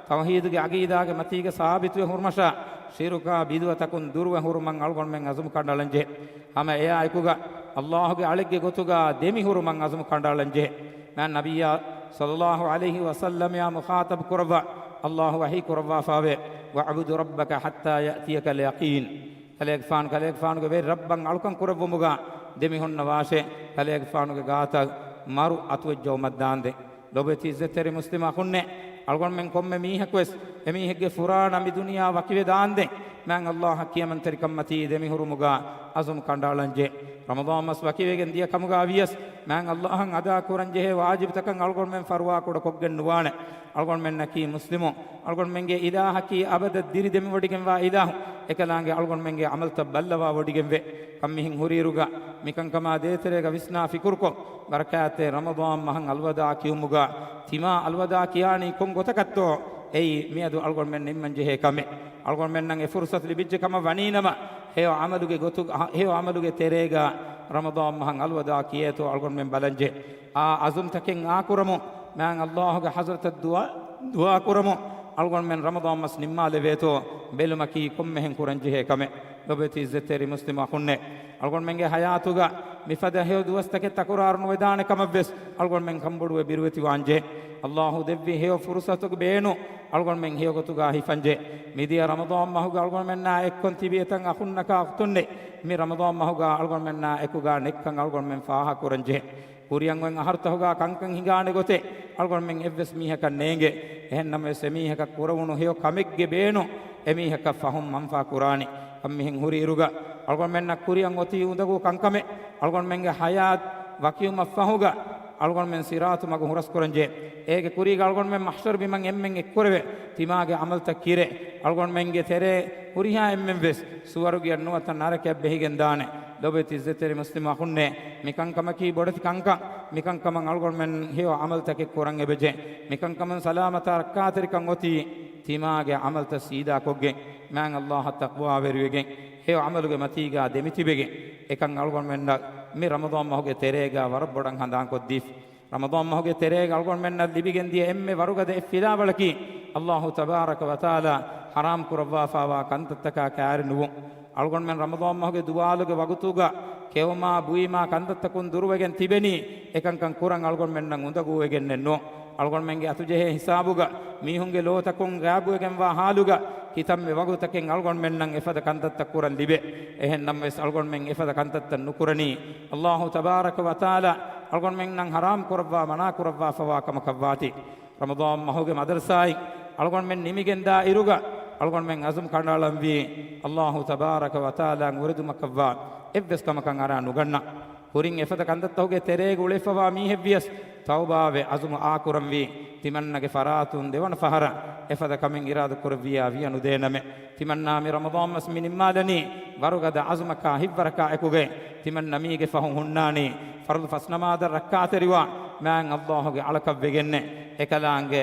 ތައުޙީދުގެ ޢަޤީދާގެ މަތީގަ ސާބިތުވެ ހުރުމަށާ، ޝިރުކާ ބިދުޢަތަކުން ދުރުވެ ހުރުމަށް އަޅުގަނޑުމެން އަޒުމް ކަނޑައަޅަންޖެހޭ. ހަމަ އެއާ އެކުގަ ﷲ ގެ އަޅެއްގެ ގޮތުގަ ދެމިހުރުމަށް އަޒުމް ކަނޑައަޅަންޖެހޭ. މާތް ނަބިއްޔާ ޞައްލައްލާހު ޢަލައިހި ވަސައްލަމައާ މުޚާޠަބް ކުރައްވާ ﷲ ވަޙީ ކުރައްވާފައިވޭ، "واعبد ربك حتى يأتيك اليقين." ކަލޭގެފާނު، ކަލޭގެފާނުގެ ވެރި ރައްބަށް އަޅުކަން ކުރެއްވުމުގަ ދެމިހުންނަވާށޭ، ކަލޭގެފާނުގެ ގާތަށް މަރު އަތުވެއްޖައުމަށްދާންދެން. ލޮބެތި ޢިއްޒަތްތެރި މުސްލިމް އަޚުންނޭ، އަޅުގަނޑުމެން ކޮންމެ މީހަކުވެސް އެމީހެއްގެ ފުރާނަ މި ދުނިޔެއާ ވަކިވެދާންދެން، މާތް ﷲ އަށް ކިޔަމަންތެރިކަންމަތީ ދެމިހުރުމުގަ އަޒުމް ކަނޑައަޅަންޖެހޭ. ރަމަޟާން މަސް ވަކިވެގެން ދިޔަ ކަމުގަ ވިޔަސް، މާތް ﷲ އަށް އަދާކުރަންޖެހޭ ވާޖިބުތަކަށް އަޅުގަނޑުމެން ފަރުވާކުޑަ ކޮށްގެން ނުވާނެ. އަޅުގަނޑުމެންނަކީ މުސްލިމު، އަޅުގަނޑުމެންގެ އިލާހަކީ އަބަދަށް ދިރި ދެމިވޮޑިގެންވާ އިލާހު. އެކަލާނގެ އަޅުގަނޑުމެންގެ ޢަމަލުތައް ބައްލަވާ ވޮޑިގެންވޭ. ކަންމިހެން ހުރިއިރުގަ މިކަންކަމާ ދޭތެރޭގަ ވިސްނާ ފިކުރުކޮށް، ބަރަކާތްތެރި ރަމަޟާން މަހަށް އަލްވަދާ ކިޔުމުގަ ތިމާ އަލްވަދާ ކިޔާނީ ކޮން ގޮތަކަށްތޯ؟ އެއީ މިއަދު އަޅުގަނޑުމެން ނިންމަން ޖެހޭ ކަމެއް. އަޅުގަނޑުމެންނަށް އެ ފުރުޞަތު ލިބިއްޖެ ކަމަށް ވަނީނަމަ، ހެޔޮ ޢަމަލުގެ ގޮތު، ހެޔޮ ޢަމަލުގެ ތެރޭގަ ރަމަޟާން މަހަށް އަލްވަދާ ކިޔޭތޯ އަޅުގަނޑުމެން ބަލަންޖެ. އާ ޢަޒުމްތަކެއް އާކުރަމު، މާތް ﷲ ގެ ޙަޟްރަތަށް ދުޢާ، ދުޢާކުރަމު، އަޅުގަނޑުމެން ރަމަޟާން މަސް ނިންމާލެވޭތޯ ބެލުމަކީ ކޮންމެހެން ކުރަންޖެހޭ ކަމެއް. ލޮބެތި ޢިއްޒަތްތެރި މުސްލިމް އަޚުންނޭ، އަޅުގަނޑުމެންގެ ޙަޔާތުގަ މިފަދަ ހެޔޮ ދުވަސްތަކެއް ތަކުރާރު ނުވެދާނެ ކަމަށްވެސް އަޅުގަނޑުމެން ކަންބޮޑުވެ ބިރުވެތިވާންޖެ. ﷲ ދެއްވި ހެޔޮ ފުރުޞަތުގެ ބޭނުން އަޅުގަނޑުމެން ހެޔޮ ގޮތުގަ ހިފަންޖެ. މިދިޔަ ރަމަޟާން މަހުގަ އަޅުގަނޑުމެންނާ އެއްކޮން ތިބި އެތައް އަޚުންނަކާ އުޚްތުންނެއް، މި ރަމަޟާން މަހުގަ އަޅުގަނޑުމެންނާ އެކުގަ ނެތްކަން އަޅުގަނޑުމެން ފާހަގަކުރަންޖެ. ކުރިއަށް އޮތް އަހަރުތަކުގަ ކަންކަން ހިނގާނެ ގޮތެއް އަޅުގަނޑުމެން އެއްވެސް މީހަކަށް ނޭނގެ. އެހެންނަމަވެސް، އެމީހަކަށް ކުރެވުނު ހެޔޮ ކަމެއްގެ ބޭނުން އެމީހަކަށް ފަހުން މަންފާ ކުރާނީ. ކަންމިހެން ހުރިއިރުގަ އަޅުގަނޑުމެންނަށް ކުރިއަށް އޮތީ އުނދަގޫ ކަންކަމެއް. އަޅުގަނޑުމެންގެ ޙަޔާތް ވަކިވުމަށްފަހުގަ އަޅުގަނޑުމެން ޞިރާޠު މަގު ހުރަސްކުރަންޖެ. އޭގެ ކުރީގަ އަޅުގަނޑުމެން މަޙްޝަރު ބިމަށް އެންމެން އެއްކުރެވޭ. ތިމާގެ ޢަމަލުތައް ކިރެ އަޅުގަނޑުމެންގެ ތެރޭ ހުރިހާ އެންމެން ވެސް ސުވަރުގެއަށް ނުވަތަ ނަރަކައަށް ބެހިގެން ދާނެ. ލޮބެތި ޢިއްޒަތްތެރި މުސްލިމް އަޚުންނޭ، މި ކަންކަމަކީ ބޮޑެތި ކަންކަން. މި ކަންކަމަށް އަޅުގަނޑުމެން ހެޔޮ ޢަމަލުތަކެއް ކުރަން އެބަޖެ. މި ކަންކަމުން ސަލާމަތާ ރައްކާތެރިކަން އޮތީ ތިމާގެ ޢަމަލުތައް ސީދާކޮށްގެން، މާތް ﷲ އަށް ތަޤްވާވެރިވެގެން، ހެޔޮ ޢަމަލުގެ މަތީގާ ދެމިތިބެގެން. އެކަން އަޅުގަނޑުމެންނަށް މި ރަމަޟާން މަހުގެ ތެރޭގާ ވަރަށް ބޮޑަށް ހަނދާންކޮށްދީފި. ރަމަޟާން މަހުގެ ތެރޭގަ އަޅުގަނޑުމެންނަށް ލިބިގެންދިޔަ އެންމެ ވަރުގަދަ އެއްފިލާވަޅަކީ، ﷲ ތަބާރަކަ ވަތަޢާލާ ޙަރާމް ކުރައްވާފާވާ ކަންތައްތަކާ ކައިރި ނުވުން. އަޅުގަނޑުމެން ރަމަޟާން މަހުގެ ދުވާލުގެ ވަގުތުގަ ކެއުމާ ބުއިމާ ކަންތައްތަކުން ދުރުވެގެން ތިބެނީ، އެކަންކަން ކުރަން އަޅުގަނޑުމެންނަށް އުނދަގޫވެގެންނެއް ނޫން. އަޅުގަނޑުމެންގެ އަތުޖެހޭ ހިސާބުގަ މީހުންގެ ލޯތަކުން ޣާއިބުވެގެންވާ ޙާލުގަ، ކިތަންމެ ވަގުތަކެއް އަޅުގަނޑުމެންނަށް އެފަދަ ކަންތައްތައް ކުރަން ލިބޭ. އެހެން ނަމަވެސް، އަޅުގަނޑުމެން އެފަދަ ކަންތައްތައް ނުކުރަނީ، ﷲ ތަބާރަކަ ވަތަޢާލާ އަޅުގަނޑުމެންނަށް ޙަރާމް ކުރައްވާ، މަނާ ކުރައްވާފަވާ ކަމަކަށްވާތީ. ރަމަޟާން މަހުގެ މަދަރުސާއިން އަޅުގަނޑުމެން ނިމިގެންދާ އިރުގަ، އަޅުގަނޑުމެން ޢަޒުމް ކަނޑައަޅަންވީ، ﷲ ތަބާރަކަ ވަތަޢާލާ އުރެދުމަކަށްވާ އެއްވެސް ކަމަކަށް އަރާ ނުގަންނަ. ކުރިން އެފަދަ ކަންތައްތަކުގެ ތެރޭގަ އުޅެފަވާ މީހެއްވިޔަސް، ތައުބާވެ ޢަޒުމު އާކުރަންވީ، ތިމަންނަގެ ފަރާތުން ދެވަނަ ފަހަރަށް އެފަދަ ކަމެއް އިރާދަކުރެއްވިއްޔާ ވިޔަ ނުދޭނަމޭ. ތިމަންނާ މި ރަމަޟާން މަސް މި ނިންމާލަނީ، ވަރުގަދަ ޢަޒުމަކާ ހިތްވަރަކާ އެކުގައި. ތިމަންނަ މީގެ ފަހުން ހުންނާނީ، ފަރުޟު ފަސް ނަމާދަށް ރައްކާތެރިވާ، މާތް ﷲ ގެ އަޅަކަށްވެގެންނޭ. އެކަލާނގެ،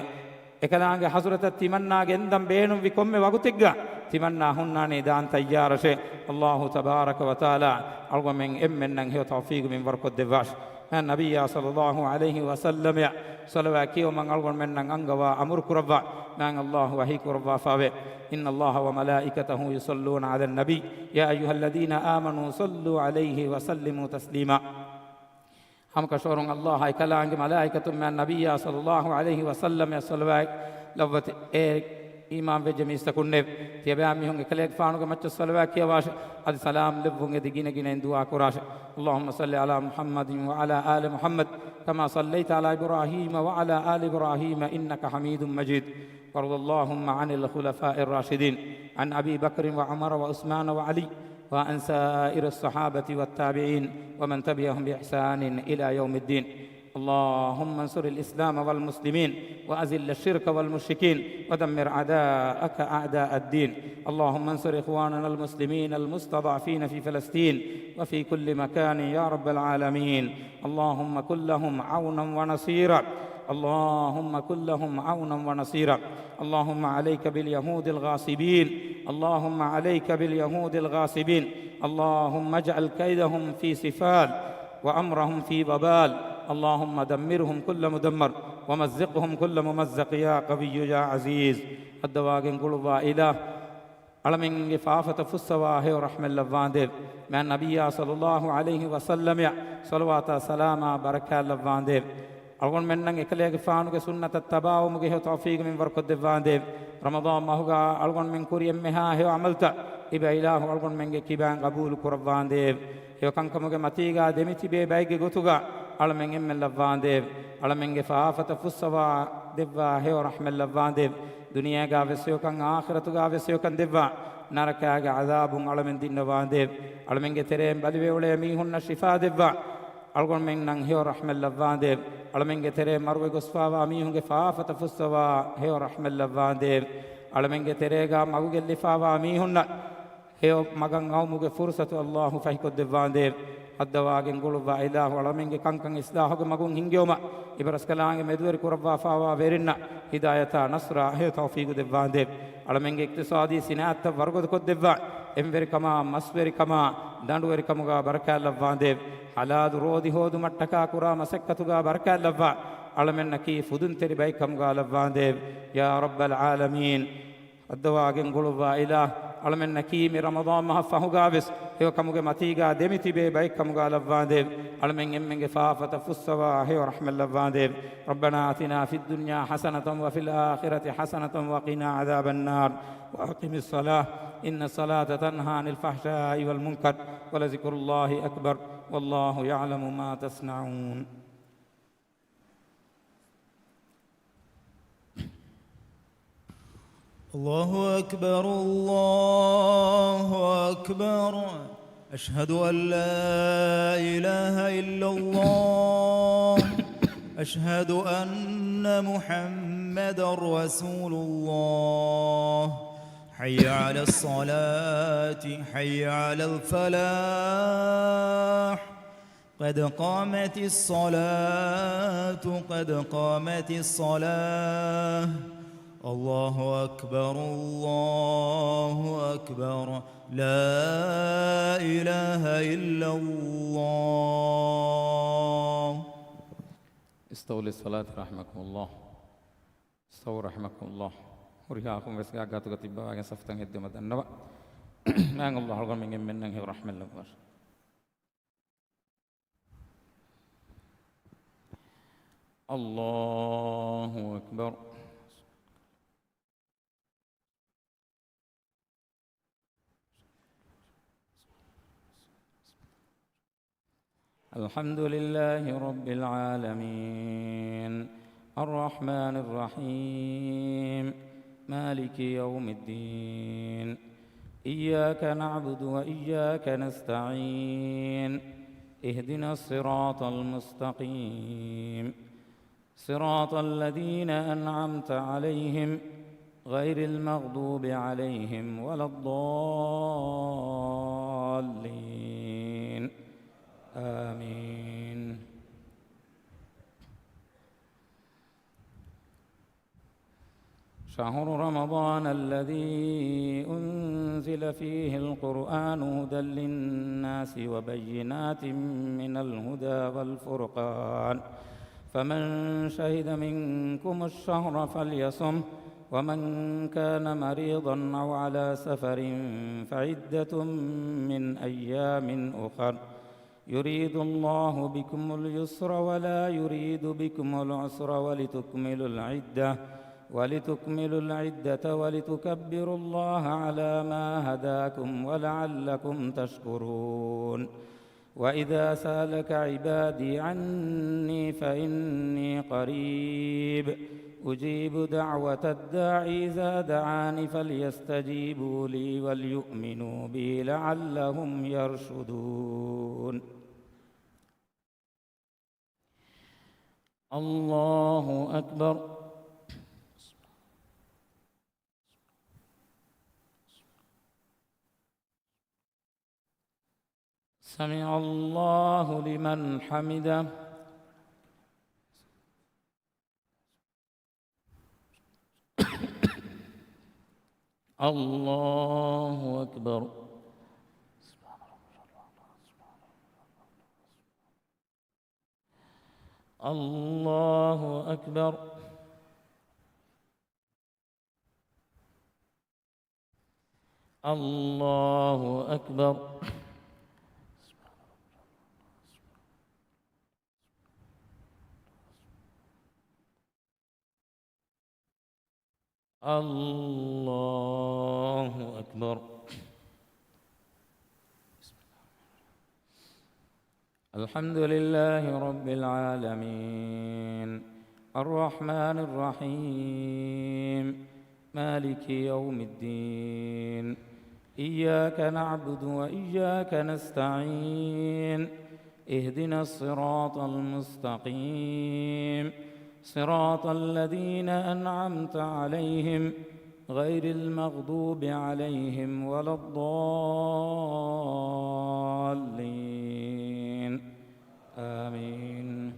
އެކަލާނގެ ޙަޟްރަތަށް ތިމަންނާ ގެންދަން ބޭނުންވި ކޮންމެ ވަގުތެއްގަ، ތިމަންނާ ހުންނާނީ ދާން ތައްޔާރަށޭ. ﷲ ތަބާރަކަ ވަތަޢާލާ އަޅުގަމެން އެންމެންނަށް ހެޔޮ ތައުފީގު މިންވަރުކޮށްދެއްވާށި. މާތް ނަބިއްޔާ ޞައްލައްލާހު ޢަލައިހި ވަސައްލަމައަށް ޞަލަވާތް ކިޔަވަމުން އަޅުގަނޑުމެންނަށް އަންގަވާ އަމުރު ކުރައްވާ. މާތް ﷲ ވަޙީ ކުރައްވާފައެވެ. إن الله وملائكته يصلون على النبي يا أيها الذين آمنوا صلوا عليه وسلموا تسليما. ހަމަކަށަވަރުން ﷲ އާއި ކަލާނގެ މަލާއިކަތުން މާތް ނަބިއްޔާ ޞައްލައްލާހު ޢަލައިހި ވަސައްލަމައަށް ޞަލަވާތް ލައްވަތި. އޭ އީމާންވެއްޖެ މީސްތަކުންނޭވެ! ތިޔަބައިމީހުން އެކަލޭގެފާނުގެ މައްޗަށް ޞަލަވާތް ކިޔަވާށެ! އަދި ސަލާމް ލެއްވުން އެދި ގިނަ ގިނައިން ދުޢާ ކުރާށެ! اللهم صل على محمد وعلى آل محمد كما صليت على إبراهيم وعلى آل إبراهيم إنك حميد مجيد. وارض اللهم عن الخلفاء الراشدين عن أبي بكر وعمر وعثمان وعلي وعن سائر الصحابة والتابعين ومن تبعهم بإحسان إلى يوم الدين. اللهم انصر الإسلام والمسلمين وأذل الشرك والمشركين ودمر أعداءك أعداء الدين. اللهم انصر إخواننا المسلمين المستضعفين في فلسطين وفي كل مكان يا رب العالمين. اللهم كن لهم عونا ونصيرا. اللهم كن لهم عونا ونصيرا. اللهم عليك باليهود الغاصبين. اللهم عليك باليهود الغاصبين. اللهم اجعل كيدهم في سفال وأمرهم في وبال. اللهم دمرهم كل مدمر ومزقهم كل ممزق يا قوي يا عزيز. ހައްދަވާގެން ގުޅުއްވާ އިލާހު، އަޅަމެންގެ ފާފަތައް ފުއްސަވާ ހެޔޮ ރަޙްމަތް ލައްވާނދޭވެ! މާތް ނަބިއްޔާ ޞައްލައްލާހު ޢަލައިހި ވަސައްލަމައަށް ޞަލަވާތާ ސަލާމާ ބަރަކާތް ލައްވާނދޭވެ! އަޅުގަނޑުމެންނަށް އެކަލޭގެފާނުގެ ސުންނަތަށް ތަބާވުމުގެ ހެޔޮ ތައުފީގު މިންވަރުކޮށްދެއްވާނދޭވެ! ރަމަޟާން މަހުގަ އަޅުގަނޑުމެން ކުރި އެންމެހާ ހެޔޮ ޢަމަލުތައް އިބަ އިލާހު އަޅުގަނޑުމެންގެ ކިބައިން ޤަބޫލު ކުރައްވާނދޭވެ! ހެޔޮ ކަންކަމުގެ މަތީގަ ދެމިތިބޭ ބައެއްގެ ގޮތުގަ އަޅަމެން އެންމެން ލައްވާނދޭވެ! އަޅަމެންގެ ފާފަތައް ފުއްސަވާ ދެއްވާ ހެޔޮ ރަޙްމަތް ލައްވާނދޭވެ! ދުނިޔޭގަ ވެސް ހެޔޮކަން، އާޚިރަތުގަ ވެސް ހެޔޮކަން ދެއްވާ، ނަރަކާގެ ޢަޛާބުން އަޅަމެން ދިންނަވާނދޭވެ! އަޅަމެންގެ ތެރެއިން ބަލިވެ އުޅޭ މީހުންނަށް ޝިފާ ދެއްވާ، އަޅުގަނޑުމެންނަށް ހެޔޮ ރަޙްމަތް ލައްވާނދޭވެ! އަޅަމެންގެ ތެރެއިން މަރުވެ ގޮސްފާވާ މީހުންގެ ފާފަތައް ފުއްސަވާ ހެޔޮ ރަޙްމަތް ލައްވާނދޭވެ! އަޅަމެންގެ ތެރޭގަ މަގުގެއްލިފާވާ މީހުންނަށް ހެޔޮ މަގަށް އައުމުގެ ފުރުޞަތު ﷲ ފަހިކޮށްދެއްވާނދޭވެ! ހައްދަވާގެން ގުޅުއްވާ އިލާހު އަޅަމެންގެ ކަންކަން އިޞްލާޙުގެ މަގުން ހިންގެވުމަށް އިބަރަސްކަލާނގެ މެދުވެރި ކުރައްވާފާވާ ވެރިންނަށް ހިދާޔަތާ ނަޞްރާ ހެޔޮ ތައުފީގު ދެއްވާނދޭވެ! އަޅަމެންގެ އިޤްތިޞާދީ ޞިނާޢަތްތައް ވަރުގަދަކޮށްދެއްވާ، އެންވެރިކަމާ، މަސްވެރިކަމާ، ދަނޑުވެރިކަމުގަ ބަރަކާތް ލައްވާނދޭވެ! ޙަލާލު ރޯދި ހޯދުމަށްޓަކާ ކުރާ މަސައްކަތުގަ ބަރަކާތް ލައްވާ، އަޅަމެންނަކީ ފުދުންތެރި ބައެއް ކަމުގަ ލައްވާނދޭވެ! ޔާ ރައްބަލް ޢާލަމީން! ހައްދަވާގެން ގުޅުއްވާ އިލާހު، އަޅަމެންނަކީ މި ރަމަޟާން މަހަށް ފަހުގަ ވެސް ހެޔޮ ކަމުގެ މަތީގަ ދެމިތިބޭ ބައެއް ކަމުގަ ލައްވާނދޭވެ! އަޅަމެން އެންމެންގެ ފާފަތައް ފުއްސަވާ ހެޔޮ ރަޙްމަތް ލައްވާނދޭވެ! ربنا آتنا في الدنيا حسنة وفي الآخرة حسنة وقنا عذاب النار. وأقم الصلاة إن الصلاة تنهى عن الفحشاء والمنكر ولذكر الله أكبر والله يعلم ما تصنعون. الله أكبر، الله أكبر. أشهد أن لا إله إلا الله. أشهد أن محمدا رسول الله. حي على الصلاة، حي على الفلاح. قد قامت الصلاة، قد قامت الصلاة. الله أكبر، الله أكبر. لا إله إلا الله. استووا للصلاة رحمكم الله. استووا رحمكم الله. ހުރިހާ ކޮންމެސް ގާތުގަ ތިއްބަވާގެން ސަފުތައް ހެއްދެވުމަށް ދަންނަވަ. މާތް ﷲ އަޅުގަނޑުމެން އެންމެންނަށް ހެޔޮ ރަޙްމަތް ލައްވާށި. الله أكبر. الحمد لله رب العالمين. الرحمن الرحيم. مالك يوم الدين. إياك نعبد وإياك نستعين. اهدنا الصراط المستقيم. صراط الذين أنعمت عليهم غير المغضوب عليهم ولا الضالين. آمين. شهر رمضان الذي أنزل فيه القرآن هدى للناس وبينات من الهدى والفرقان، فمن شهد منكم الشهر فليصمه، ومن كان مريضا أو على سفر فعدة من أيام أخر، يريد الله بكم اليسر ولا يريد بكم العسر ولتكملوا العدة، ولتكملوا العدة ولتكبروا الله على ما هداكم ولعلكم تشكرون. وإذا سألك عبادي عني فإني قريب أجيب دعوة الداع إذا دعان فليستجيبوا لي وليؤمنوا بي لعلهم يرشدون. الله أكبر. سمع الله لمن حمده. الله أكبر. الله أكبر. الله أكبر. الله أكبر. الحمد لله رب العالمين. الرحمن الرحيم. مالك يوم الدين. إياك نعبد وإياك نستعين. اهدنا الصراط المستقيم. صراط الذين أنعمت عليهم غير المغضوب عليهم ولا الضالين. آمين.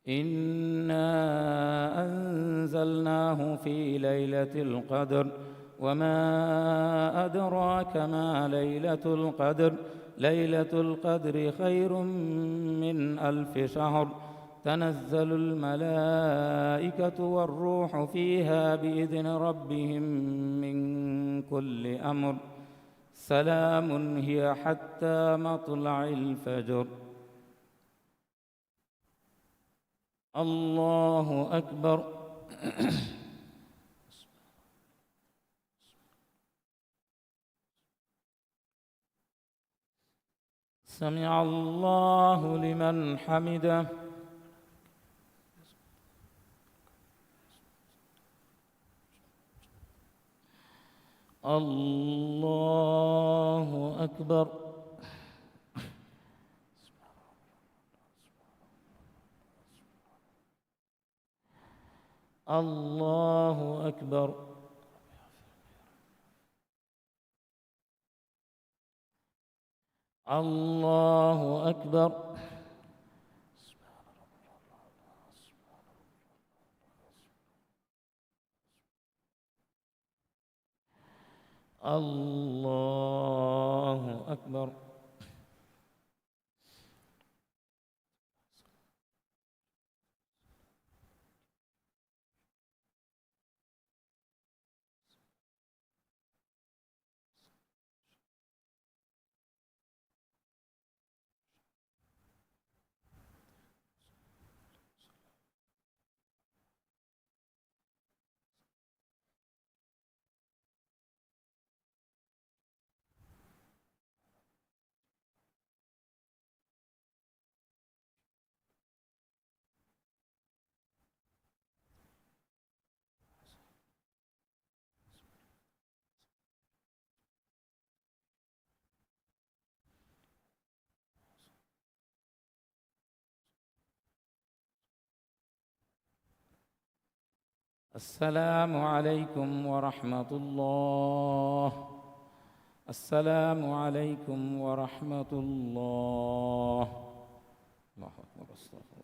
إنا أنزلناه في ليلة القدر، وما أدراك ما ليلة القدر، ليلة القدر خير من ألف شهر، تنزل الملائكة والروح فيها بإذن ربهم من كل أمر، سلام هي حتى مطلع الفجر. الله أكبر. سمع الله لمن حمده. الله أكبر. الله أكبر. الله أكبر. الله أكبر. السلام عليكم ورحمة الله. السلام عليكم ورحمة الله. الله أكبر. أستغفر الله.